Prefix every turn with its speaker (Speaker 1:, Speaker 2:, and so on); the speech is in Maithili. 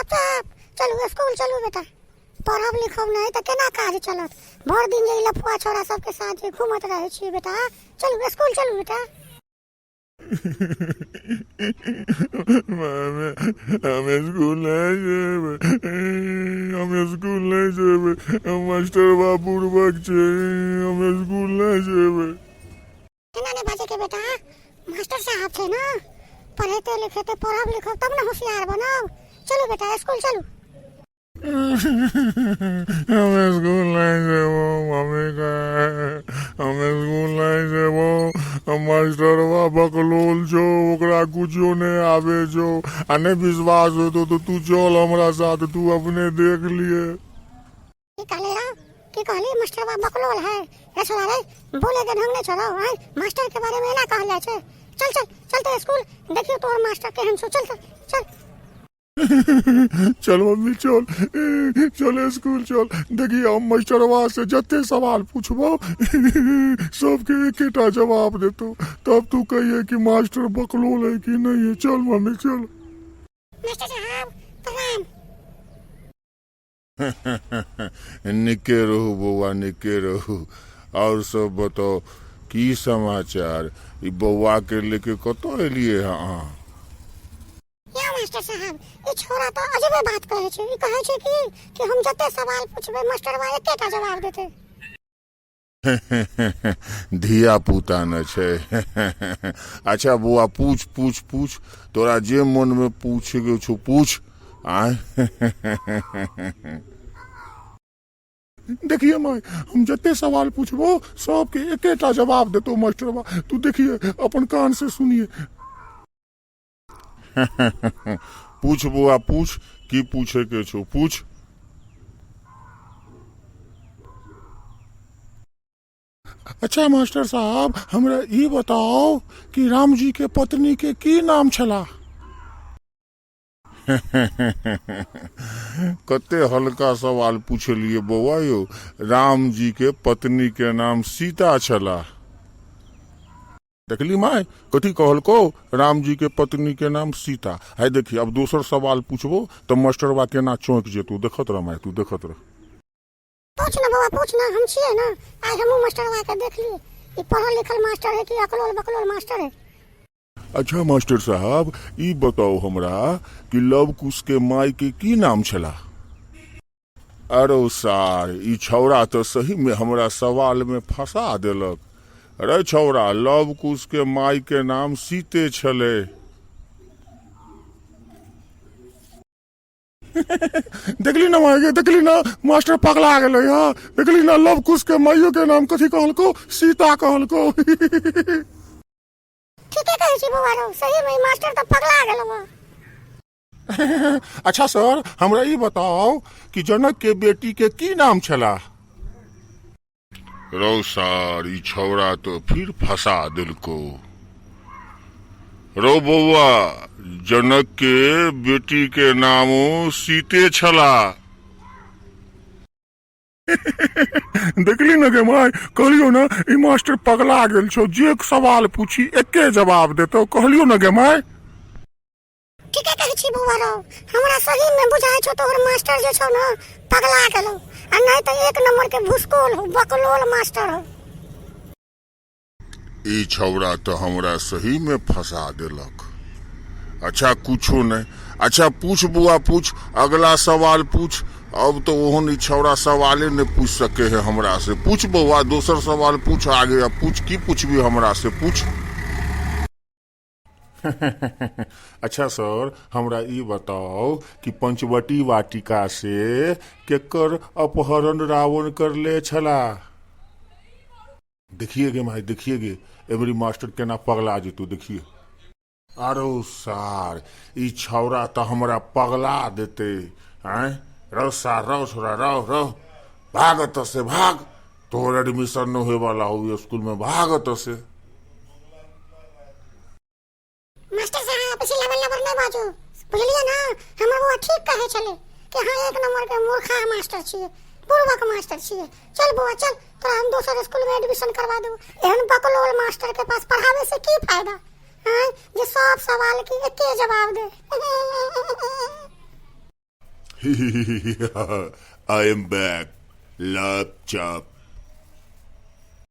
Speaker 1: चुप चलू स्कूल चलू बेटा। पढ़ब लिखब नहि तऽ केना काज चलत? भरि दिन जे ई लफुआ छौड़ा सबके साथ जे घूमत रहै छियै बेटा। चलू स्कूल चलू बेटा।
Speaker 2: मामे, हम स्कूल नहीं जेबै, हम स्कूल नहीं जेबै। मास्टर बाबू बुड़बक छै, हम स्कूल नहीं जेबै।
Speaker 1: एना नहि बाजै के बेटा, मास्टर साहब छै ने, पढ़ेते लिखेते, पढ़ब लिखब तब ने होशियार बनब। चलू बेटा स्कूल चलू।
Speaker 2: हम स्कूल नहीं जेबो मम्मी के, हम स्कूल नहीं जेबो। मास्टरवा बकलोल छौ, ओकरा कुछो नहीं आवे छौ। आ नहीं विश्वास होतो तो तू चल हमरा साथ, तू अपने देख लिए।
Speaker 1: की कहले रहो? की कहली? मास्टरवा बकलोल है? रे छोड़ा रे, बोले के ढंग नहीं छोड़ो। आय मास्टर के बारे में एना कहल जाइ छै? चल चल चलते स्कूल, देखियो तोहर मास्टर केहन छौ। चल चल चल।
Speaker 2: चल मम्मी चल, चल स्कूल चल। देखिए हम मास्टरवा से जते सवाल पूछबो सबके एकेटा जवाब देतो, तब तू कहिए कि मास्टर बकलोल है कि नहीं है। चल मम्मी चल।
Speaker 1: मास्टर साहब प्रणाम।
Speaker 2: निके रहू बौआ, निके रहू। और सब बताओ, की समाचार? ई बौआ के लेके कतऽ एलिए हँ अहाँ?
Speaker 1: या मास्टर साहब, ई छोरा तऽ अजबे बात कहै छै। ई कहै छै कि हम जते सवाल पूछबै मास्टरवा एकेटा जवाब देतै।
Speaker 2: धिया पुता न छै। अच्छा बौआ, पूछ पूछ पूछ, तोरा जे मनमे पूछे के छौ पूछ। आय देखिए माय, हम जते सवाल पूछबो सबके एकेटा जवाब देतो मास्टरवा। तू देखिए, अपन कान से सुनिए। पूछ बौआ पूछ, की पूछे के छौ पूछ। अच्छा मास्टर साहब, हमरा ई बताओ कि राम जी के पत्नी के की नाम छला? कते हल्का सवाल पूछलिए बौआ यौ। राम जी के पत्नी के नाम सीता छला। देखली माय, कथी कहलको? राम जी के पत्नी के नाम सीता है। देखी अब दोसर सवाल पूछबो तो मास्टरवा केना चौंक जेतौ। देखत रह माय, तू देखत रह।
Speaker 1: पूछ ना बौआ पूछ ना, हम छियै ना। आइ हमहूँ मास्टरवा के देखली, ई पढ़ल लिखल मास्टर है कि अकलोल बकलोल मास्टर है।
Speaker 2: अच्छा मास्टर साहब, ई बताओ हमरा कि लव कुश के माय के की नाम छला? अरे सार, ई छौड़ा तो सही में हमरा सवाल में फंसा देलक। अरे छौड़ा, लव कुश के माय के नाम सीते छले। देखली ना माय गे, देखली ना मास्टर पगला गेलै। हँ देखली ना, लव कुश के माइयो के नाम कथी कहलको? सीता कहलको।
Speaker 1: ठीके कहै छी बौआ रौ, सही में ई मास्टर तऽ पगला गेलौ।
Speaker 2: अच्छा सर, हमरा ई बताओ कि जनक के बेटी के की नाम छला? रौ सर, ई छौड़ा तो फिर फंसा देलको। रौ बौआ, जनक के बेटी के नामो सीते छला। देखली न गे माय, कहलियो न ई मास्टर पगला गेल छौ, जे सवाल पूछी एके जवाब देतौ। कहलियो न गे माय।
Speaker 1: ठीके कहै छी बौआ रौ, हमरा सही में बुझाइ छौ तोहर मास्टर जे छौ न पगला गेलौ, आ नहि तऽ एक नंबर के भुसकोल हो, बकलोल मास्टर हो।
Speaker 2: ई छौड़ा तऽ हमरा सही में फंसा देलक। अच्छा कुछो नहीं, अच्छा पूछ बुआ पूछ, अगला सवाल पूछ। अब तो ओहन ई छौड़ा सवाले नहीं पूछ सके है हमरा से। पूछ बौआ, दोसर सवाल पूछ आगे। अब पूछ, की पूछबी हमरा से पूछ। अच्छा सर, हमरा ई बताओ कि पंचवटी वाटिका से केकर अपहरण रावण करले छला? देखिए गे माय, देखिए गे, एबरी मास्टर केना पगला जेतौ देखिए। अरे सार, ई छौड़ा तऽ हमरा पगला देतै। आँय रौ सार, रौ छोड़ा, रौ रौ, भाग एतऽ से भाग, तोहर एडमिशन नहि होय वाला हो स्कूल में, भाग एतऽ से।
Speaker 1: मास्टर साहब, बेसी लबर लबर नहि बाजू, बुझलियै ने? हमर बौआ ठीक कहै छलै कि अहाँ एक नंबर के मूर्खा मास्टर छियै, बुड़बक मास्टर छियै। चल बौआ चल, तोरा हम दोसर स्कूल में एडमिशन करवा देबो। एहन बकलोल मास्टर के पास पढ़ावे से की फायदा? आँय, जे सब सवाल के एके जवाब दे।
Speaker 2: I am back. Love chop.